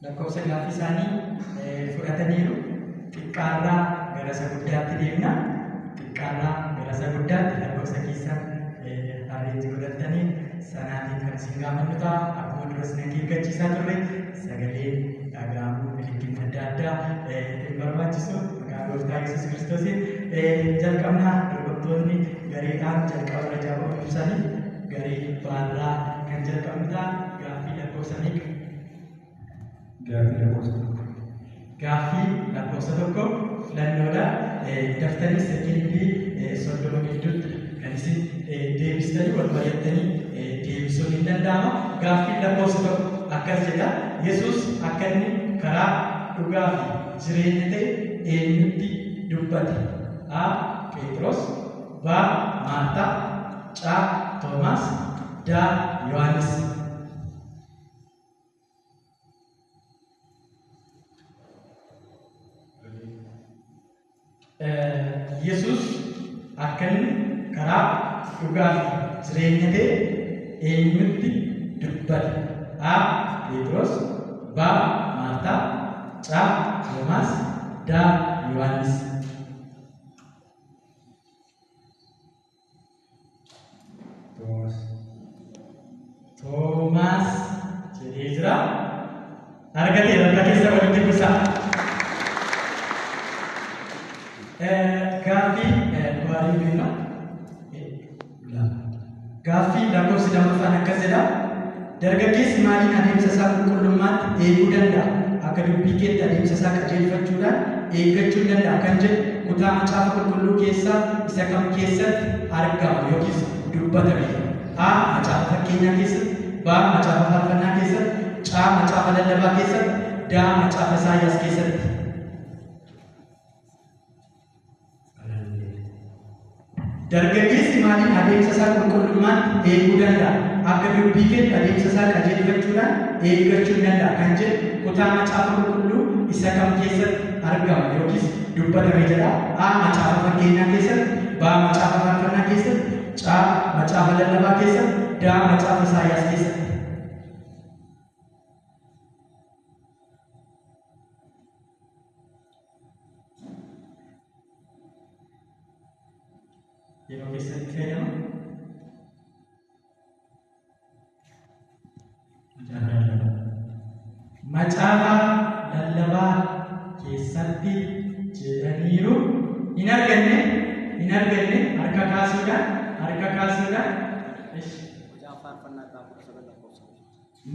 Lakkoofsa gaaffii isaanii fudhataniiru. Xiqqaarraa gara isa guddaatti deemna. Xiqqaarraa gara isa guddaatti lakkoofsa keessan arrange godhattanii sanaatiin kan isin gaafannu ta'a. Akkuma dura isin akeekkachiisaa turre sagaleen dhaga'amuu milikiin adda addaa hin barbaachisu. Maqaa Gooftaa Yesuus Kiristoosiin jalqabnaa. Dorgomtoonni gareedhaan jalqaba irra jaaboo ibsanii garee baarraa kan jalqabnu ta'a. Gaaffii lakkoofsa meeqa? Gaaffii lakkoofsa 1. Gaaffii lakkoofsa 1 filannoodha. Daftanii sekeendii 30 gidduutti kan isin deebistanii wal mari'attanii deebisuun hin danda'ama. Gaaffiin lakkoofsa 1 akkas jedha. Yesuus akka inni karaa dhugaa fi jireenya ta'e eenyutti dubbate? A. Phexros, B. Maartaa, C. Toomaas, D. Yohaannis. Yesuus akka inni karaa dhugaa fi jireenya ta'e eenyutti dubbate? A. Phexros, B. Maartaa, C. Toomaas, D. Yohaannis. Toomaas. Toomaas jedhee jira. Argateera, harka keessa walitti buusaa. Gaaffii waarii beekna. Gaaffii lakkoofsi lammaffaan akkas jedha. Dargaggeessi maaliin adeemsa isaa qulqullummaatti eeguu danda'a? Akka dubbii keetti adeemsa isaa qajeelfachuudhaan eeggachuu danda'a kan jedhu kutaa macaafa qulqulluu keessaa isa kam keessatti argama yookiis dubbatame? A. Macaafa fakkeenyaa keessatti, B. Macaafa faarfannaa keessatti, C. Macaafa lallabaa keessatti, D. Macaafa Isaayyaas keessatti. Dargaggeessi maaliin adeemsa isaa qulqullummaatti eeguu danda'a? Akka dubbii keetti adeemsa isaa qajeelfachuudhaan eeggachuu danda'a kan jedhu kutaa macaafa qulqulluu isa kam keessatti argama yookiis dubbatame jedha. A. Macaafa fakkeenyaa keessatti, B. Macaafa faarfannaa keessatti, C. Macaafa lallabaa keessatti, D. Macaafa Isaayyaas keessatti. Yeroo keessatti fayyadama. Macaafa lallabaa keessatti jedhaniiru. Hin arganne, hin arganne. Harka kaasuudhaan, harka kaasuudhaan.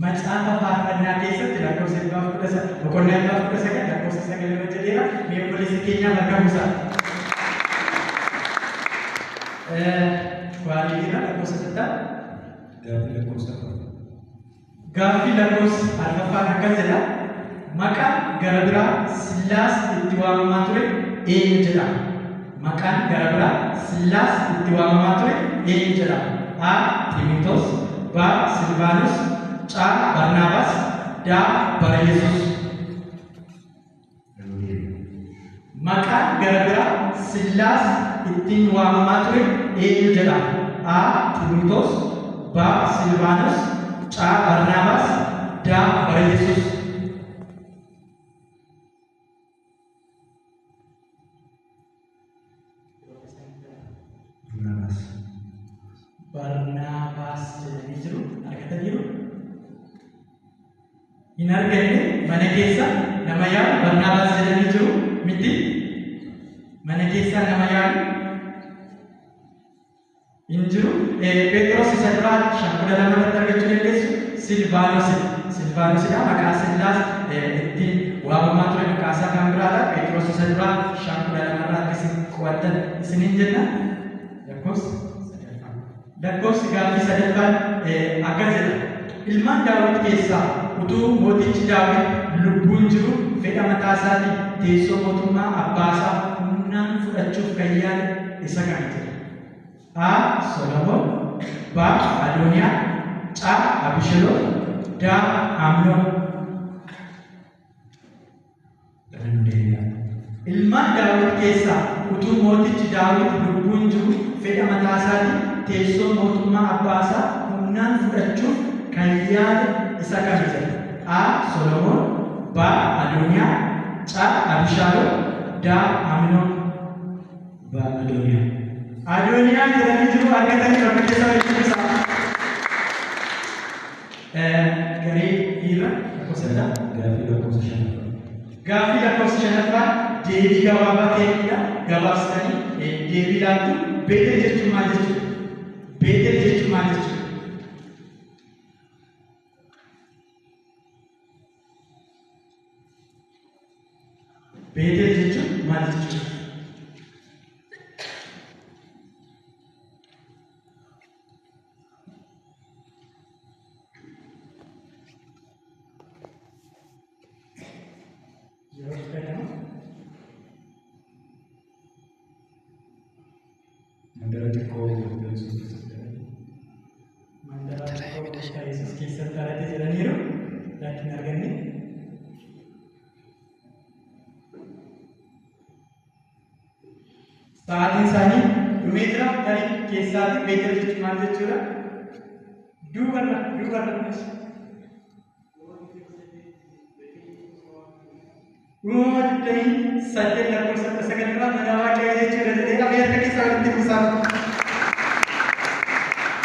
Macaafa faarfannaa keessatti lakkoofsa 119, boqonnaa 119 lakkoofsa 9 irra jedheera. Mee obboleessi keenyaaf harka buusaa. Waarii irra lakkoofsa 8. Gaaffii lakkoofsa 4. Gaaffii lakkoofsa arfaffaan akkas jedha. Maqaan gara biraa Sillaas itti waamamaa ture eenyu jedhama? Maqaan gara biraa Sillaas itti waamamaa ture eenyu jedhama? A. Ximitoos, B. Silvaanos, C. Barnaabaas, D. Bara-Yesuus. Maqaan gara biraa Sillaas ittiin waamamaa ture eenyu jedhama? A. Ximitoos, B. Silvaanos, C. Barnaabaas, D. Bara-Yesuus. Barnaabaas. Barnaabaas jedhanii jiru. Argataniiru? Hin arganne. Mana keessa nama yaalu Barnaabaas jedhanii jiru miti? Mana keessa nama yaalu hin jiru. Phexros isa duraa 5:12 irratti argachuu dandeessu. Silvaanosidha. Silvaanosidha maqaa Sillaas ittiin waamamaa ture, maqaa isaa kan biraadha. Phexros isa duraa 5:12 irraa akka isin qo'attan isiniin jenna. Lakkoofsa sadaffaa. Lakkoofsi gaaffii sadaffaan akkas jedha. Ilmaan Daawit keessaa utuu mootichi Daawit lubbuun jiru fedha mataa isaatiin teessoo mootummaa abbaa isaa humnaan fudhachuuf kan yaale isa kam jedha? A. Solomoon, B. Adooniyaa, C. Abishaloom, D. Amnoon. Ilmaan Daawit keessaa utuu mootichi Daawit lubbuun jiru fedha mataa isaatiin teessoo mootummaa abbaa isaa humnaan fudhachuuf kan yaale isa kam jedha? A. Solomoon, B. Adooniyaa. C. Abishaalom. D. Aminoon. B. Adooniyaa. Adooniyaa jedhanii jiru argatanii bakka keessa walitti buusaa. Garee dhiira lakkoofsa ja'a. Gaaffii lakkoofsa shanaffaa. Gaaffii lakkoofsa shanaffaa deebii gabaabaa ta'edha. Gabaabsitanii deebii laattu. Beetel jechuun maal jechuudha? Beetel jechuun maal jechuudha? Beetel jechuun maal jechuudha? Yeroo fudhatama. Mandara xiqqoo gooftaa Yesuus keessatti dhalate. Mandara gooftaa Yesuus keessatti dhalate jedhaniiru. Laakiin arganne. Sa'aatiin isaanii dhumee jira. Tarii keessaatti Beetel jechuun maal jechuudha? Duubarra duubarra. Uumama 28 lakkoofsa 19 irraa mana Waaqayyoo jechuudha jedhee Ameerika keessaa walitti buusaa.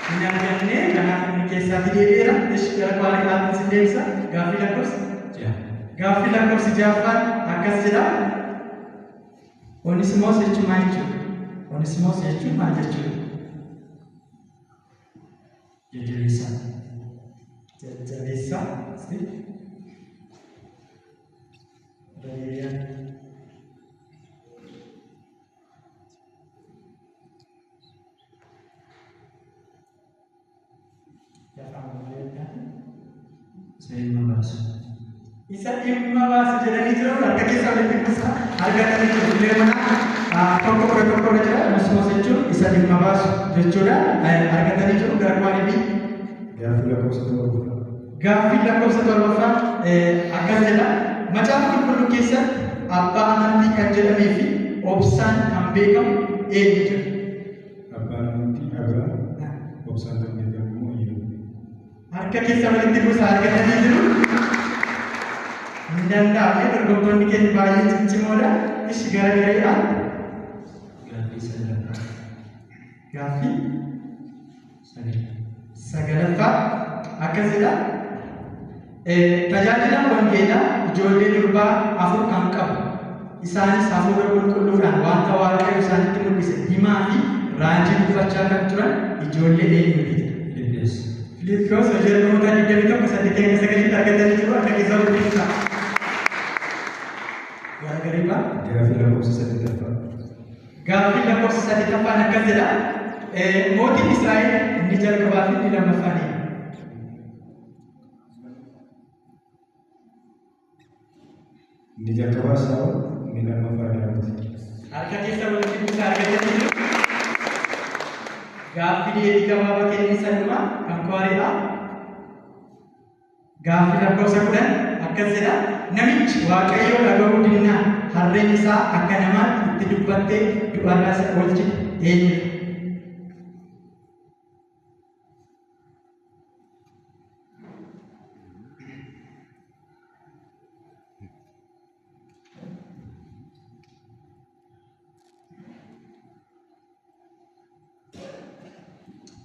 Hin arganne kanaaf inni keessaatti deebi'eera. Ishi gara kwaaliidhaatti sin deebisa. Gaaffii lakkoofsa Ja'a. Gaaffii lakkoofsi ja'affaan akkas jedha. Onisimoos jechuun maal jechuudha? Onisimoos jechuun maal jechuudha? Jajjabeessaa. Jajjabeessaa. Isti. Deebi'aan. Isa dhimma baasu. Isa dhimma baasu jedhanii jiru harka keessa walitti buusaa argatanii jiru. Illee mana tokko 11 irra jira. Onisimoos jechuun isa dhimma baasu jechuudha. Argatanii jiru gara kwaalitii. Gaaffii lakkoofsa torbaffaa. Gaaffii lakkoofsa torbaffaa akkas jedha. Macaafa qulqulluu keessatti abbaa amantii kan jedhamee fi obsaan kan beekamu eenyu jedha? Abbaan amantii Abrahaam. Obsaan kan beekamu immoo Iyyoob. Harka keessa walitti buusaa argatanii jiru. Hin danda'amne dorgomtoonni keenya baay'ee ciccimoodha. Ishi gara gareedhaan. Gaaffii sagalaffaa. Gaaffii Sagalaffaa. sagalaffaa akkas jedha. Tajaajilaan wangeelaa ijoollee durbaa 4 kan qabu. Isaanis hafuura qulqulluudhaan wanta Waaqayyo isaanitti mul'ise himaa fi raajii dubbachaa kan turan ijoollee eenyuti jedha. Filiippiyoos. Filiippiyoos hojii ergamoota 21 8-9 argatanii jiru harka keessa walitti buusaa. Gara garee baa. Gaaffii lakkoofsa saddeettaffaa. Gaaffii lakkoofsa saddeettaffaan akkas jedha. Mootiin Israa'el inni jalqabaa fi inni lammaffaan eenyu? Inni jalqabaa Saa'ol, inni lammaffaa Daawit. Harka keessa walitti buusaa argatanii jiru. Gaaffii deebii gabaabaa kenniisa dhumaa kan kwaariidha. Gaaffii lakkoofsa 10 akkas jedha. Namichi Waaqayyoo dhaga'uu dinnaan harreen isaa akka namaatti itti dubbattee du'arraa isa oolchite eenyudha?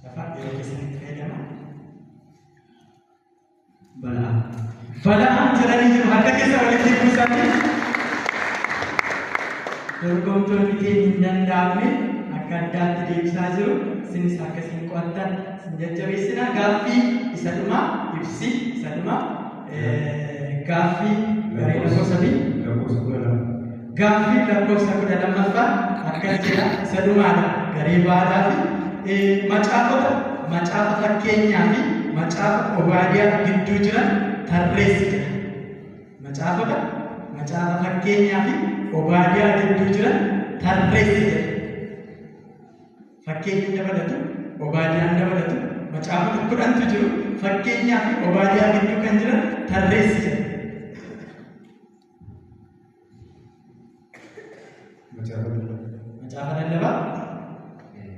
Lafa yeroo keessanitti fayyadama. Bala'aam. Bala'aam jedhanii jiru harka keessa walitti buusanii. Dorgomtoonni keenya hin danda'amne akka addaatti deebisaa jiru. Isinis akkasiin qo'attan isin jajjabeessina. Gaaffii isa dhumaa ibsi isa dhumaa gaaffii garee lakkoofsa fi Lakkoofsa 12. Gaaffii lakkoofsa 12ffaa akkas jedha isa dhumaadha garee baadhaa fi macaafota macaafa fakkeenyaa fi macaafa Obaadiyaa gidduu jiran tarreessi jedha. Macaafota macaafa fakkeenyaa fi Obaadiyaa gidduu jiran tarreessi jedha. Fakkeenyi dabalatu, Obaadiyaan dabalatu, macaafota 10tu jiru, fakkeenyaa fi Obaadiyaa gidduu kan jiran tarreessi jedha. Macaafa lallabaa. Macaafa lallabaa,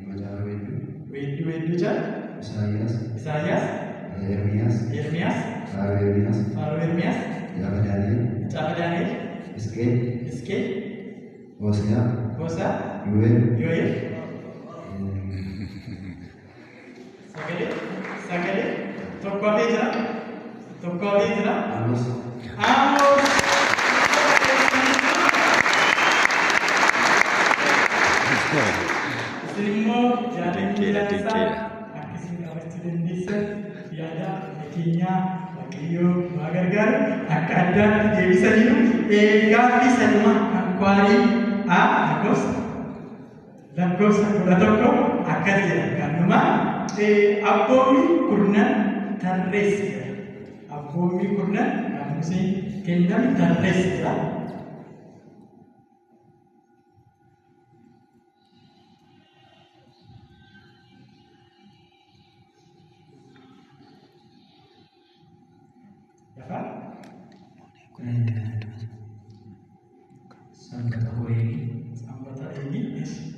Macaafa weedduu, weedduu weedduu jala, Isaayyaas, Isaayyaas, Ermiyaas, Ermiyaas, Faaruu Ermiyaas, Faaruu Ermiyaas, Gaafa Daani'el, Macaafa Daani'el, Hisqeel, Hisqeel, Hoose'aa, Hoosaa, Yuweel, Yoo'eel. Sagalee, sagalee, tokko hafee jira. Tokko hafee jira. Amos, Amos. Isin immoo jaalalli Dinqeedha, isaa akka isin qabachuu dandeessan yaada keenyaa Waaqayyoo waa gargaaru akka addaatti deebisaniiru. Gaaffii sanuma kan kwaarii A lakkoofsa 11 akkas jedha kan dhumaa abboommii kurnan tarreessi jedha. Abboommii kurnan kan Museen kenname tarreessi jedha. Dafaa. Sanbata koo eegi, Sanbata eegi,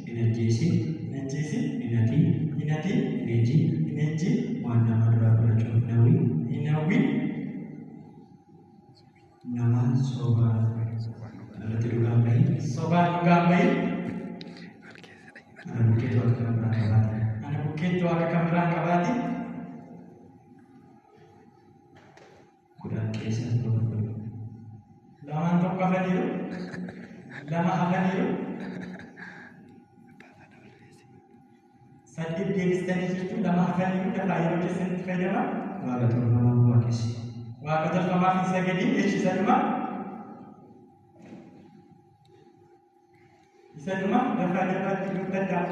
hin ajjeesin, hin ajjeesin, hin hatin, hin hatin, hin ejjin, hin ejjin, waan nama duraa fudhachuuf hin hawwin, hin hawwin, nama sobaa irratti dhugaa hin bahin, sobaan dhugaa hin bahin, ana bukkeetu akka kan biraa qabaate. Ana bukkeetti waaqa kan biraan qabaate. 10 keessaa tokko fudhu. Lamaan tokko hafaniiru. Lama hafaniiru. Saddeet deebistanii jirtu, lama hafaniiru. Dafaa yeroo keessanitti fayyadamaa. Waaqa tolfamaa waaqessi. Waaqa tolfamaaf hin sagadin jechi isa dhuma. Isa dhuma dafaa dafaatti guuttadhaa.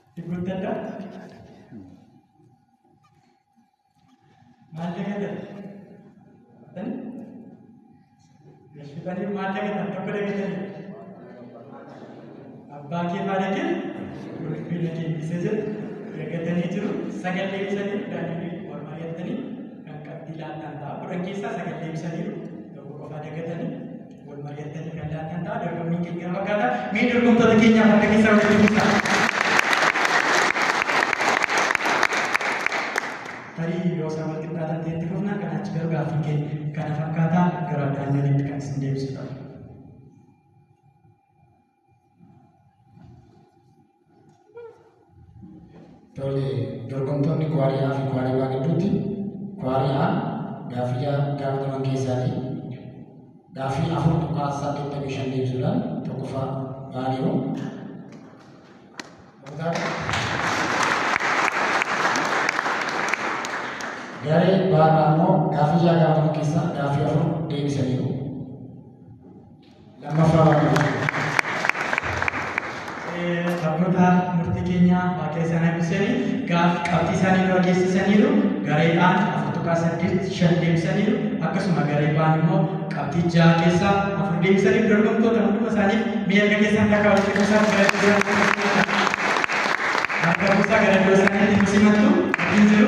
Itti guuttadhaa. Maal dagatan? Tani? Gashitanii maal dagatan? Tokko dagatanii. Abbaa kee haadha kee ulfina kennise jedhu dagatanii jiru. Sagal deebisanii daandii wal mari'attanii kan qabxii laattan ta'a. 10 keessaa sagal deebisaniiru. Tokko qofaa dagatanii wal mari'attanii kan laattan ta'a. Dorgommiin keenya kana fakkaata. Mee dorgomtoota keenyaaf harka keessaa walitti buusaa. Tarii yoo isaan wal qixxaatan ta'e itti fufna. Kan achi garuu gaaffiin keenya kana fakkaataa gara Daani'elitti kan isin deebisu ta'a. Tole, dorgomtoonni kwaarii A fi kwaarii B gidduutti kwaarii A gaaffii gaafataman keessaatii gaaffii 4.85 deebisuudhaan tokkoffaa ba'aniiru. Garee B irraa immoo gaaffii jaha gaafataman keessaa gaaffii afur deebisaniiru. Lammaffaa ba'aniiru. Abboota murtii keenya waaqa isaan eebbisanii gaaf qabxii isaanii nu dhageessisaniiru. Gareedhaan 4.85 deebisaniiru. Akkasuma garee baan immoo qabxii jaha keessaa afur deebisaniiru. Dorgomtoota hunduma isaaniif mee harka keessan takka walitti buusaa gara iddoo harka buusaa gara iddoo isaaniitti nu simattu hin jiru.